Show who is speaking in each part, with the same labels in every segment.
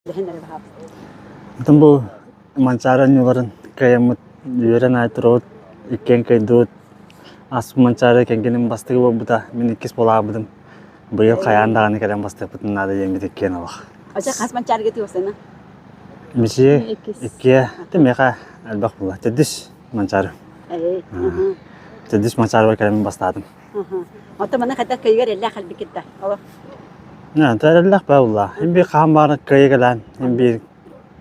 Speaker 1: Оттон бу Манчаары оонньууларын кыайаммыт үөрэн аай турабыт, иккиэн кыайдыбыт. Ааспыт Манчаары кэргэним бастакы буолбута, мин иккис буолаабытым. Быйыл хайаан даҕаны кэлэн бастыахпытын наада диэммит иккиэн олох.
Speaker 2: Оча хас Манчаарыга тиосана?
Speaker 1: Мичи иккиэ, миэхэ элбэх буолла. Төрдүс Манчаары. Төрдүс Манчаарыга кэлэн бастаатым.
Speaker 2: Оттон маны хайдах кыайыгар эрэллээх кэлбиккит да? Олох.
Speaker 1: Эрэллээх баа булла. Ин биир хаһан баара кыайа кэлэн, ин биир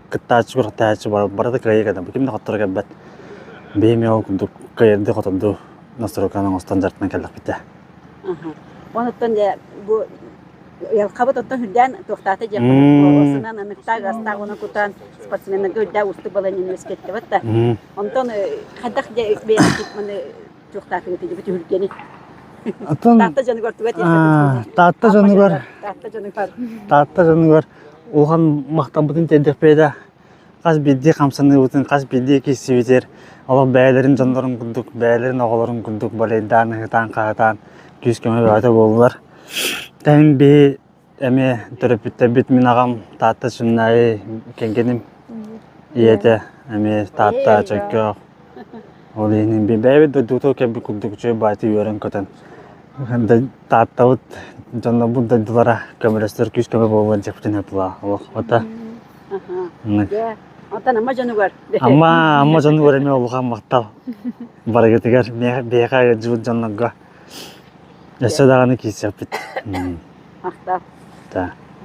Speaker 1: кыттааччы күрэхтэһээччи барыта кыайа кэлэн. Ким да хотторо кэлбэт. Биһи эмиэ ол курдук кыайырды хоторду настройканы оҥостон дьарыктанан кэллэхпит да.
Speaker 2: Онуттан дьэ бу Ялхабыт оттон үрдээн туохтаата дьиэххэ осунан аныктаах астаах уонна кутаан спортсменнарга үрдээх уустук баланньаны үөскэттибэт да. Онтон хайдах дьэ бэйэбит маны туохтаатыгыт бу түһүлгэни
Speaker 1: Оттон
Speaker 2: Таатта дьонугар туга тиэрдэ
Speaker 1: Таатта дьонугар
Speaker 2: Таатта дьонугар
Speaker 1: Таатта дьонугар улахан махтаммытын тиэрдиэхпит да хас биирдии хамсаныыбытын хас биирдии киирсибитигэр олох бэйэлэрин дьоннорун курдук бэйэлэрин оҕолорун курдук балайдаан ыһытаан-хаһытаан күүс-көмө бөҕөтө буоллулар. Тэһин биһи Эмиэ төрөппүттэрбит мин аҕам Таатта Чымнаайы кэргэним ийэтэ эмиэ Таатта Чөккөөх. Ол иһин бэйэбит дойдубутугар кэлбит курдук үчүгэй баайты үөрэн-көтөн Тааттабыт дьоннорбут дойдулара көмөлөстөр күүс-көмө буолуон дьэппитин ытыла олох ота
Speaker 2: Онтон Амма дьонугар
Speaker 1: Амма Амма дьонугар эмиэ улахан махтал барыгытыгар биһиэхэ ыалдьыбыт дьоннорго өссө даҕаны киирсиэхпит
Speaker 2: Махтал.
Speaker 1: Да.